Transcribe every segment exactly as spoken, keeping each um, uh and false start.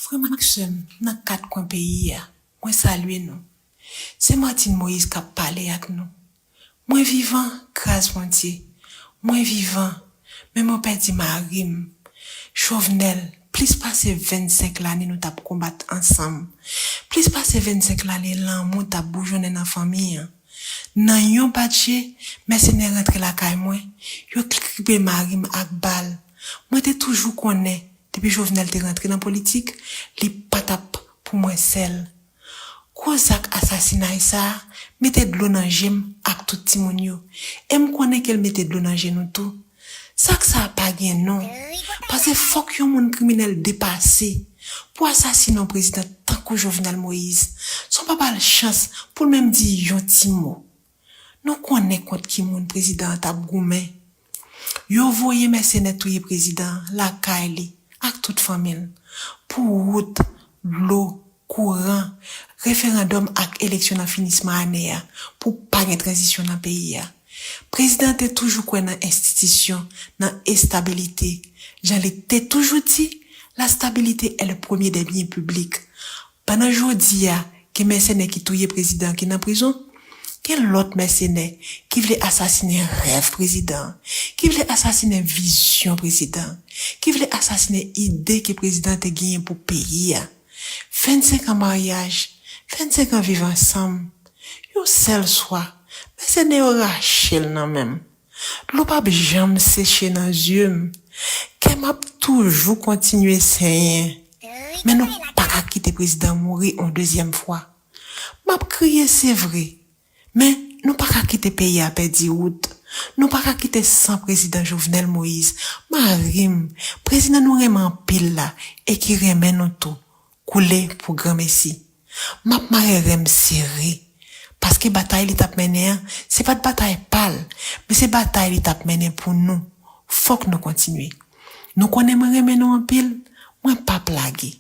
Frè m ak sè m nan kat kwen peyi a, mwen salye nou. Se Martine Moïse k ap pale ak nou. Mwen vivan, gras Bondye. Mwen vivan, men mwen pèdi mari m. Jovenel, plis pase vennsenk lane nou t ap konbat ansanm. Plis pase vennsenk lane lanmou t ap boujonnen nan fanmi an. Nan yon bat je, mèsenè rantre lakay mwen, yo kribe mari m ak bal. Mwen te toujou konnen, depi Jovenel te rantre nan politik, li pa t ap pou mwen sèl. Gwo zak asasinay sa a mete dlo nan je m ak tout timoun yo. E m konnen ke l mete dlo nan je nou tou. Zak sa a pa gen non. Paske fòk yon moun kriminèl depase pou asasine yon prezidan tankou Jovenel Moïse, san w pa ba l chans pou l menm di yon ti mo. Nou konnen kont ki moun prezidan an t ap goumen. Yo voye mèsenè touye prezidan an lakay li ak tout fanmi l pou wout, dlo, kouran, referandòm ak eleksyon nan finisman ane a pou pa gen tranzisyon nan peyi a. Prezidan an te toujou kwè nan enstitisyon, nan estabilite. Jan li te toujou di, la stabilité est le premier des biens publics. Pandan jodi a, gen mèsenè ki touye prezidan an ki nan prizon, gen lòt mèsenè ki vle asasinen rèv prezidan an, ki vle asasinen vizyon prezidan an, ki vle asasinen ide ke prezidan an te genyen pou peyi a. Vennsenk an maryaj, vennsenk an viv ansanm, yon sèl swa, mèsenè yo rache l nan men m. Dlo p ap janm seche nan zye m. Kè m ap toujou kontinye senyen. Men nou pa ka kite prezidan mouri yon dezyèm fwa. M ap kriye, se vre. Men nou pa ka kite peyi a pèdi wout. Nou pa ka kite san prezidan Jovenel Moïse, mari m, prezidan nou renmen anpil la e ki renmen nou tou, koule pou granmesi. M ap mare ren m sere, paske batay li t ap mennen an, se pa t batay pa l, men se batay li t ap mennen pou nou. Fòk nou kontinye. Nou konnen mwen renmen nou anpil, mwen p ap lage.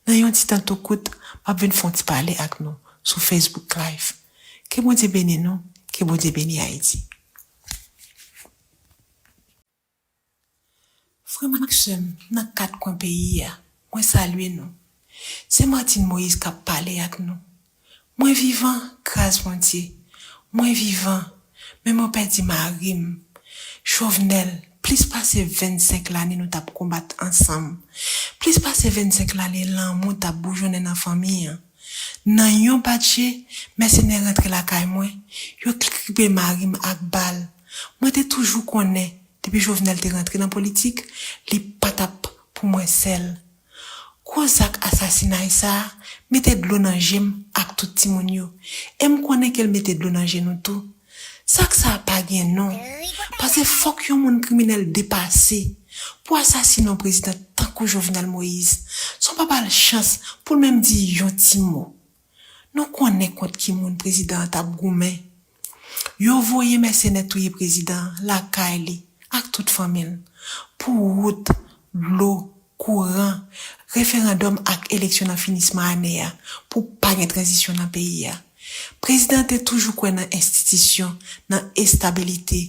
Nan yon ti tan tou kout, m ap vin fè yon ti pale ak nou sou Facebook Live. Ke Bondye beni nou, ke Bondye beni Ayiti. Frè m ak sè m nan kat kwen peyi a, mwen salye nou. Se Martine Moïse k ap pale ak nou. Mwen vivan, gras Bondye. Mwen vivan, men mwen pèdi mari m. Jovenel, plis pase vennsenk lane nou t ap konbat ansanm. Plis pase vennsenk lane lanmou t ap boujonnen nan fanmi an. Nan yon bat je, mèsenè rantre lakay mwen, yo kribe mari m ak bal. Mwen te toujou konnen, depi Jovenel te rantre nan politik, li pa t ap pou mwen sèl. Gwo zak asasinay sa a mete dlo nan je m ak tout timoun yo. E m konnen ke l mete dlo nan je nou tou. Zak sa a pa gen non. Paske fòk yon moun kriminèl depase pou asasine yon prezidan tankou Jovenel Moïse, san w pa ba l chans pou l menm di yon ti mo. Nou konnen kont ki moun prezidan an t ap goumen. Yo voye mèsenè touye prezidan an lakay li ak tout fanmi l pou wout, dlo, kouran, referandòm ak eleksyon nan finisman ane a pou pa gen tranzisyon nan peyi a. Prezidan an te toujou kwè nan enstitisyon, nan estabilite.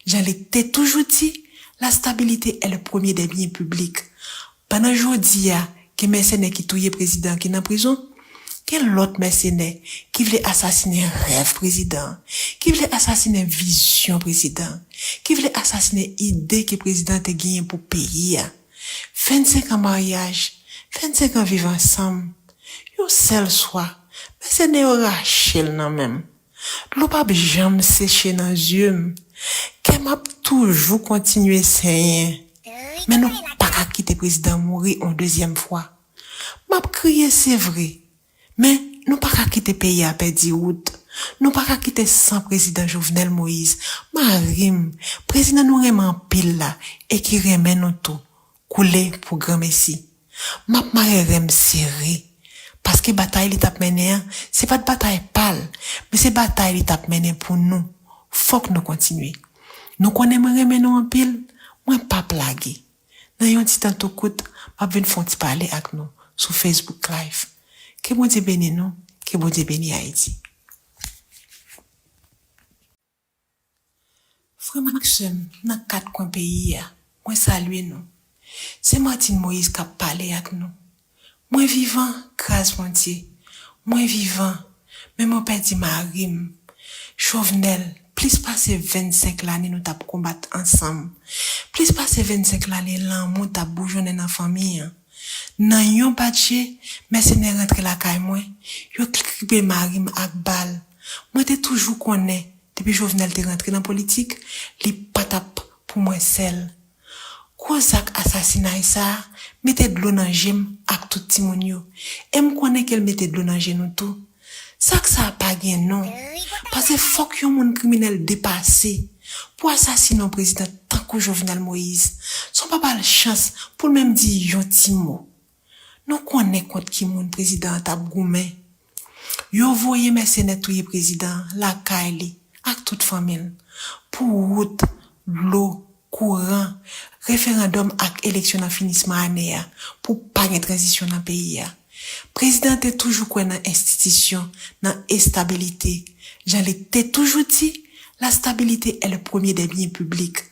Jan li te toujou di, la stabilité est le premier des biens publics. Pandan jodi a, gen mèsenè ki touye prezidan an ki nan prizon, gen lòt mèsenè ki vle asasinen rèv prezidan an, ki vle asasinen vizyon prezidan an, ki vle asasinen ide ke prezidan an te genyen pou peyi a. Vennsenk an maryaj, vennsenk an viv ansanm, yon sèl swa, mèsenè yo rache l nan men m. Dlo p ap janm seche nan zye m. Kè m ap toujou kontinye senyen. Men nou pa ka kite prezidan mouri yon dezyèm fwa. M ap kriye, se vre. Men nou pa ka kite peyi a pèdi wout. Nou pa ka kite san prezidan Jovenel Moïse, mari m, prezidan nou renmen anpil la e ki renmen nou tou, koule pou granmesi. M ap mare ren m sere, paske batay li t ap mennen an, se pa t batay pa l, men se batay li t ap mennen pou nou. Fòk nou kontinye. Nou konnen mwen renmen nou anpil, mwen p ap lage. Nan yon ti tan tou kout, m ap vin fè yon ti pale ak nou sou Facebook Live. Ke Bondye beni nou, ke Bondye beni Ayiti. Frè m ak sè m nan kat kwen peyi a, mwen salye nou. Se Martine Moïse k ap pale ak nou. Mwen vivan, gras Bondye. Mwen vivan, men mwen pèdi mari m. Jovenel, plis pase vennsenk lane nou t ap konbat ansanm. Plis pase vennsenk lane lanmou t ap boujonnen nan fanmi an. Nan yon bat je, mèsenè rantre lakay mwen, yo kripe mari m ak bal. Mwen te toujou konnen, depi Jovenel te rantre nan politik, li pa t ap pou mwen sèl. Gwo zak asasinay sa a mete dlo nan je m ak tout timoun yo. E m konnen ke l mete dlo nan je nou tou. Zak sa a pa gen non. Paske fòk yon moun kriminèl depase pou asasine yon prezidan tankou Jovenel Moïse. Sa pa ba l chans pou l menm di yon ti mo. Nou konnen kont ki moun prezidan an t ap goumen. Yo voye mèsenè touye prezidan an lakay li ak tout fanmi l. Pou wout, dlo, kouran, referandòm ak eleksyon nan finisman ane a, pou pa gen tranzisyon nan peyi a. Prezidan an te toujou kwè nan enstitisyon, nan estabilite. Jan li te toujou di, la stabilité est le premier des biens publics.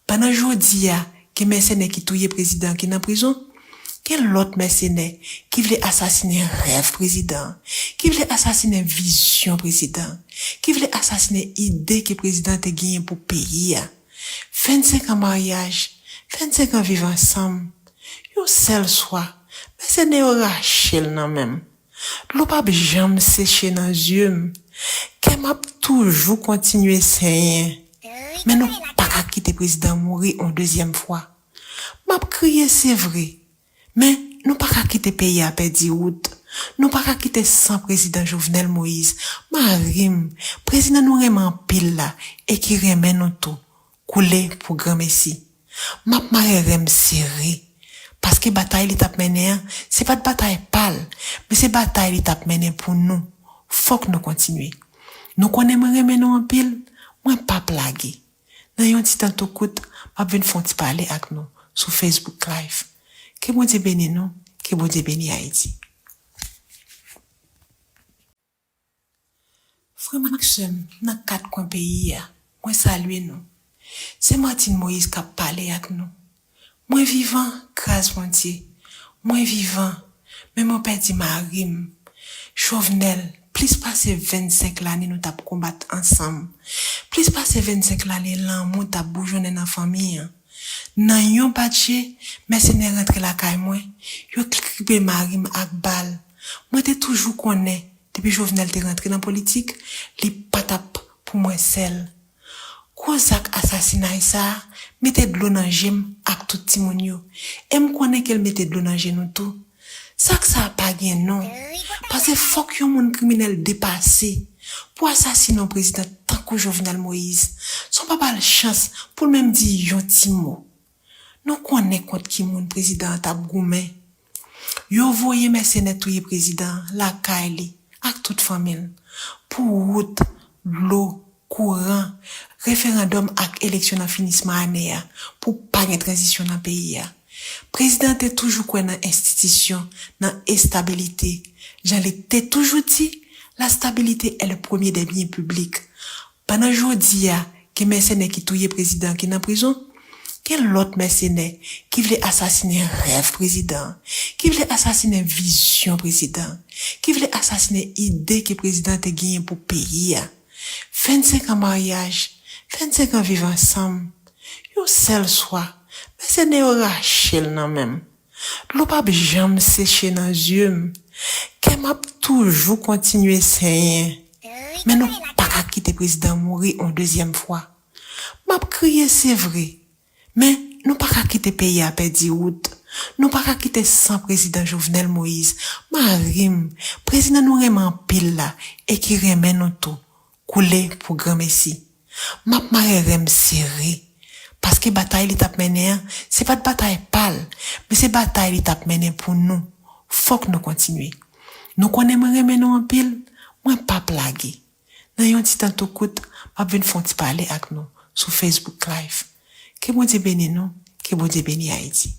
Pandan jodi a, gen mèsenè ki touye prezidan an ki nan prizon, gen lòt mèsenè ki vle asasinen rèv prezidan an, ki vle asasinen vizyon prezidan an, ki vle asasinen ide ke prezidan an te genyen pou peyi a. Vennsenk an maryaj, vennsenk an viv ansanm, yon sèl swa, mèsenè yo rache l nan men m. Dlo p ap janm seche nan zye m. Kè m ap toujou kontinye senyen. Men nou pa ka kite prezidan mouri yon dezyèm fwa. M ap kriye, se vre. Men nou pa ka kite peyi a pèdi wout. Nou pa ka kite san prezidan Jovenel Moïse, mari m, prezidan nou renmen anpil la, e ki renmen nou tou, koule pou granmesi. M ap mare ren m sere. Paske batay li t ap mennen an, se pa t batay pa l, men se batay li t ap mennen pou nou. Fòk nou kontinye. Nou konnen mwen renmen nou anpil, mwen p ap lage. Nan yon ti tan tou kout, m ap vin fè yon ti pale ak nou sou Facebook Live. Ke Bondye beni nou, ke Bondye beni Ayiti. Frè m ak sè m nan kat kwen peyi a, mwen salye nou. Se Martine Moïse k ap pale ak nou. Mwen vivan, gras Bondye. Mwen vivan, men mwen pèdi mari m. Jovenel, plis pase vennsenk lane nou t ap konbat ansanm. Plis pase vennsenk lane lanmou t ap boujonnen nan fanmi an. Nan yon bat je, mèsenè rantre lakay mwen, yo kripe mari m ak bal. Mwen te toujou konnen, depi Jovenel te rantre nan politik, li pa t ap pou mwen sèl. Gwo zak asasinay sa a mete dlo nan je m ak tout timoun yo. E m konnen ke l mete dlo nan je nou tou. Zak sa a pa gen non. Paske fòk yon moun kriminèl depase pou asasine yon prezidan tankou Jovenel Moïse, san pa ba l chans pou l menm di yon ti mo. Nou konnen kont ki moun prezidan an t ap goumen. Yo voye mèsenè touye prezidan an lakay li ak tout fanmi l. Pou wout, dlo, kouran, referandòm ak eleksyon nan finisman ane a, pou pa gen tranzisyon nan peyi a. Prezidan an te toujou kwè nan enstitisyon, nan estabilite. Jan li te toujou di, la stabilité est le premier des biens publics. Pandan jodi a, gen mèsenè ki touye prezidan an ki nan prizon, gen lòt mèsenè ki vle asasinen rèv prezidan an, ki vle asasinen vizyon prezidan an, ki vle asasinen ide ke prezidan an te genyen pou peyi a. Vennsenk an maryaj, vennsenk an viv ansanm, yon sèl swa, mèsenè yo rache l nan men m. Dlo p ap janm seche nan zye m. Kè m ap toujou kontinye senyen. Men nou pa ka kite prezidan mouri yon dezyèm fwa. M ap kriye, se vre. Men nou pa ka kite peyi a pèdi wout. Nou pa ka kite san prezidan Jovenel Moïse, mari m, prezidan nou renmen anpil la e ki renmen nou tou, koule pou granmesi. M ap mare ren m sere. Paske batay li t ap mennen an, se pa t batay pa l, men se batay li t ap mennen pou nou. Fòk nou kontinye. Nou konnen mwen renmen nou anpil, mwen p ap lage. Nan yon ti tan tou kout, m ap vin fè yon ti pale ak nou sou Facebook Live. Ke Bondye beni nou, ke Bondye beni Ayiti.